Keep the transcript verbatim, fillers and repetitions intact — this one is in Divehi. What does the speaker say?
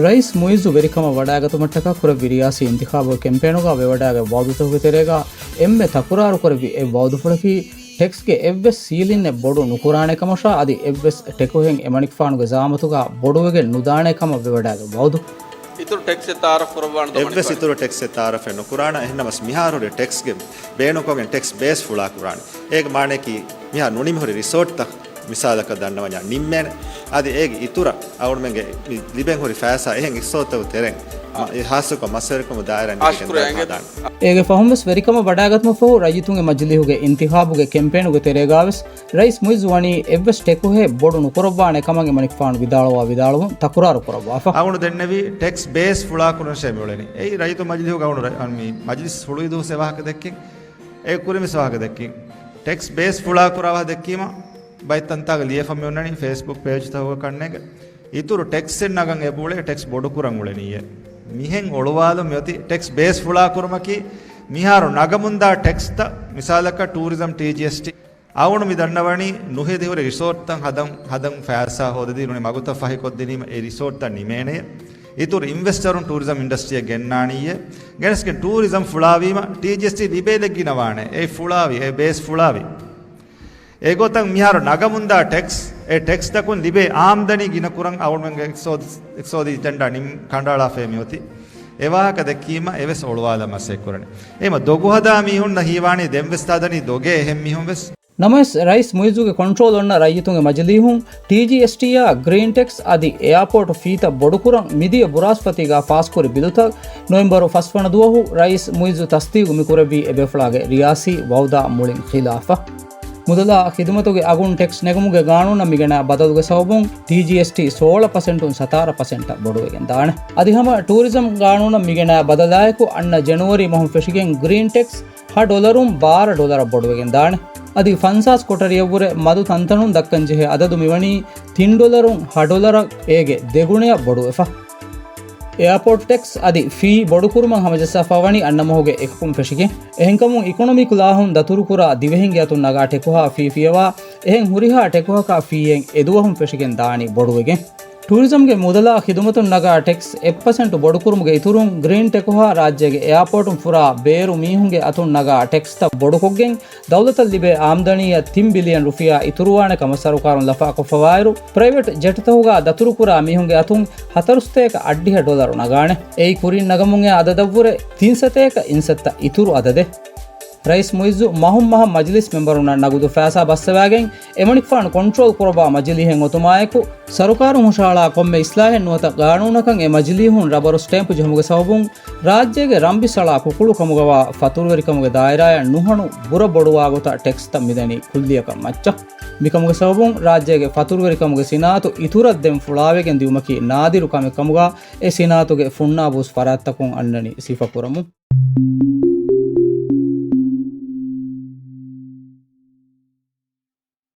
ރައީސް މުއިއްޒު ވެރިކަމަށް ވަޑައިގަތުމަށްޓަކާ ކުރެއްވި ރިޔާސީ އިންތިޚާބުގެ ކެމްޕޭނުގަ ވެވަޑައިގަތް ވައުދުތަކުގެ ތެރޭގަ އެންމެ ތަކުރާރު ކުރެއްވި އެއް ވައުދުފުޅަކީ، ޓެކްސްގެ އެއްވެސް ސީލިންއެއް ބޮޑު ނުކުރާނެ ކަމަށާ، އަދި އެއްވެސް ޓެކުހެއް އެމަނިކުފާނުގެ ޒައާމަތުގަ ބޮޑުވެގެން ނުދާނެ ކަމަށް ވެވަޑައިގަތް ވައުދު. އިތުރު ޓެކްސްއެއް ތައާރަފް ކުރައްވާނެ އެއްވެސް އިތުރު ޓެކްސްއެއް ތައާރަފެއް ނުކުރާނަ. އެހެންނަމަސް މިހާރު ހުރި ޓެކްސްގެ ބޭނުންކޮށްގެން ޓެކްސް ބޭސް ފުޅާ ކުރާނެ. އޭގެ މާނަޔަކީ މިހާރު ނުނިމި ހުރި ރިސޯޓްތައް މިސާލަކަށް ދަންނަވަންޏާ ނިންމޭނެ. އަދި އޭގެ އިތުރަށް އަޅުމެންގެ މި ލިބެން ހުރި ފައިސާ އެހެން އިސްސޯތަކު ތެރެއިން އި ހާއްސަކޮށް މަސްވެރިކަމު ދާއިރާ ނިމިގެން ދާން ހަދާނެ. އޭގެ ފަހުންވެސް ވެރިކަމަށް ވަޑައިގަތުމަށްފަހު ރައްޔިތުންގެ މަޖިލީހުގެ އިންތިޚާބުގެ ކެމްޕޭނުގެ ތެރޭގަވެސް ރައީސް މުއިއްޒު ވަނީ އެއްވެސް ޓެކުހެއް ބޮޑު ނުކުރައްވާނެ ކަމަށް އެމަނިކުފާނު ވިދާޅުވާ ވިދާޅުވުން ތަކުރާރު ކުރައްވާފަ. އަޅުގަނޑު ދެންނެވީ ޓެކްސް ބޭސް ފުޅާކުރުން މިއުޅެނީ. އެއީ ރައްޔިތު މަޖިލީހުގަ އަޅުގަނޑު ރަ-، އަން މި މަޖިލިސް ހުޅުވި ދުވަސް އެ ވާހަކަ ދެއްކިން. އޭ ކުރިން ވެސް ވާހަކަ ދެއްކިން. ޓެކްސް ބޭސް ފުޅާ ކުރާ ވާހަކަ ދެއްކީމަ ބައެއް ތަންތާގަ ލިޔެފަ މި އޮންނަނީ ފޭސްބުކް ޕޭޖްތަކުގަ ކަންނޭނގެ. އިތުރު ޓެކްސްއެއް ނަގަން އެބައުޅޭ ޓެކްސް ބޮޑުކުރަން އުޅެނީއޭ. މިހެން އޮޅުވާލުން މިއޮތީ ޓެކްސް ބޭސް ފުޅާކުރުމަކީ މިހާރު ނަގަމުންދާ ޓެކްސްތައް މިސާލަކަށް ޓޫރިޒަމް ޓީޖީއެސްޓީ. އަޅުގަނޑު މި ދަންނަވަނީ ނުހެދި ހުރި ރިސޯޓްތައް ހަދަން، ހަދަން ފައިސާ ހޯދަދީ ނޫނީ މަގުތައް ފަހިކޮށްދިނީމަ އެ ރިސޯޓްތައް ނިމޭނެޔޭ. އިތުރު އިންވެސްޓަރުން ޓޫރިޒަމް އިންޑަސްޓްރީއަށް ގެންނާނީއޭ. ގެނެސްގެން ޓޫރިޒަމް ފުޅާވީމަ ޓީޖީއެސްޓީ ލިބޭލެއް ގިނަވާނެ. އެ ފުޅާވި، އެ ބޭސް ފުޅާވި. އެގޮތަށް މިހާރު ނަގަމުންދާ ޓެކްސް، އެ ޓެކްސްތަކުން ލިބޭ އާމްދަނީ ގިނަކުރަން އަޅުގަނޑުމެންގެ އިޤްތިޞާދު، އިޤްތިޞާދީ އެޖެންޑާ ނިން ކަނޑައަޅާފައި މިއޮތީ. އެ ވާހަކަ ދެއްކީމަ އެވެސް އޮޅުވާލަން މަސައްކަތް ކުރަނީ. އެހެންމަ ދޮގުހަދާ މީހުންނަށް ހީވާނީ ދެންވެސް ތާދަނީ ދޮގޭ އެހެން މީހުން ވެސް. ނަމަވެސް، ރައީސް މުއިއްޒުގެ ކޮންޓްރޯލް އޮންނަ ރައްޔިތުންގެ މަޖިލީހުން ޓީޖީއެސްޓީއާ ގްރީން ޓެކްސް އަދި އެއާޕޯޓު ފީތައް ބޮޑުކުރަން މިދިޔަ ބުރާސްފަތީގަ ފާސްކުރި ބިލުތައް ނޮވެމްބަރު ފަސްވަނަ ދުވަހު ރައީސް މުއިއްޒު ތަސްދީގު މިކުރެއްވީ އެބޭފުޅާގެ ރިޔާސީ ވައުދާ މުޅިން ޚިލާފަށް. މުދަލާ ޚިދުމަތުގެ އަގުން ޓެކްސް ނެގުމުގެ ގާނޫނަށް މިގެނައި ބަދަލުގެ ސަބަބުން ޓީޖީއެސްޓީ ސޯޅަ ޕަސެންޓުން ސަތާރަ ޕަސެންޓަށް ބޮޑުވެގެން ދާނެ. އަދި ހަމަ ޓޫރިޒަމް ގާނޫނަށް މިގެނައި ބަދަލާއެކު އަންނަ ޖެނުއަރީ މަހުން ފެށިގެން ގްރީން ޓެކްސް ހަ ޑޮލަރުން ބާރަ ޑޮލަރަށް ބޮޑުވެގެން ދާނެ. އަދި ފަންސާސް ކޮޓަރިއަށްވުރެ މަދު ތަންތަނުން ދައްކަންޖެހޭ އަދަދު މިވަނީ ތިން ޑޮލަރުން ހަ ޑޮލަރަށް އޭގެ ދެގުނަޔަށް ބޮޑުވެފަ. އެއާޕޯޓް ޓެކްސް އަދި ފީ ބޮޑުކުރުމަށް ހަމަޖައްސާފަ ވަނީ އަންނަ މަހުގެ އެކަކުން ފެށިގެން. އެހެންކަމުން އިކޮނޮމީ ކުލާހުން ދަތުރުކުރާ ދިވެހިންގެ އަތުން ނަގާ ޓެކުހާ ފީ ފިޔަވާ އެހެން ހުރިހާ ޓެކުހަކާ ފީއެއް އެދުވަހުން ފެށިގެން ދާނީ ބޮޑުވެގެން. ޓޫރިޒަމްގެ މުދަލާ ޚިދުމަތުން ނަގާ ޓެކްސް އެއް ޕަސެންޓު ބޮޑުކުރުމުގެ އިތުރުން ގްރީން ޓެކުހާ ރާއްޖޭގެ އެއާޕޯޓުން ފުރާ ބޭރު މީހުންގެ އަތުން ނަގާ ޓެކްސްތައް ބޮޑުކޮށްގެން ދައުލަތަށް ލިބޭ އާމްދަނީއަށް ތިން ބިލިއަން ރުފިޔާ އިތުރުވާނެ ކަމަށް ސަރުކާރުން ލަފާކޮށްފަވާއިރު، ޕްރައިވެޓް ޖެޓްތަކުގަ ދަތުރުކުރާ މީހުންގެ އަތުން ހަތަރުސަތޭކަ އަށްޑިހަ ޑޮލަރު ނަގާނެ. އެއީ ކުރިން ނަގަމުން އައި އަދަދަށްވުރެ ތިންސަތޭކަ އިންސައްތަ އިތުރު އަދަދެއް. ރައީސް މުއިއްޒު މަހުން މަހަށް މަޖިލިސް މެމްބަރުންނަށް ނަގުދު ފައިސާ ބައްސަވާގެން، އެމަނިކުފާނު ކޮންޓްރޯލް ކުރައްވާ މަޖިލީހެއް އޮތުމާއެކު، ސަރުކާރުން ހުށަހަޅާ ކޮންމެ އިސްލާހެއް ނުވަތަ ގާނޫނަކަށް އެ މަޖިލީހުން ރަބަރު ސްޓޭމްޕު ޖެހުމުގެ ސަބަބުން، ރާއްޖޭގެ ރަންބިސް އަޅާ ކުކުޅު ކަމުގަވާ ފަތުރުވެރިކަމުގެ ދާއިރާއަށް ނުހަނު ބުރަ ބޮޑުވާ ގޮތަށް ޓެކްސްތައް މިދަނީ ކުއްލިއަކަށް މައްޗަށް. މިކަމުގެ ސަބަބުން ރާއްޖޭގެ ފަތުރުވެރިކަމުގެ ސިނާއަތު އިތުރަށް ދެން ފުޅާވެގެން ދިއުމަކީ ނާދިރު ކަމެއް ކަމުގަ، އެ ސިނާއަތުގެ ފުންނާބޫސް ފަރާތްތަކުން އަންނަނީ ސިފަކުރަމުން.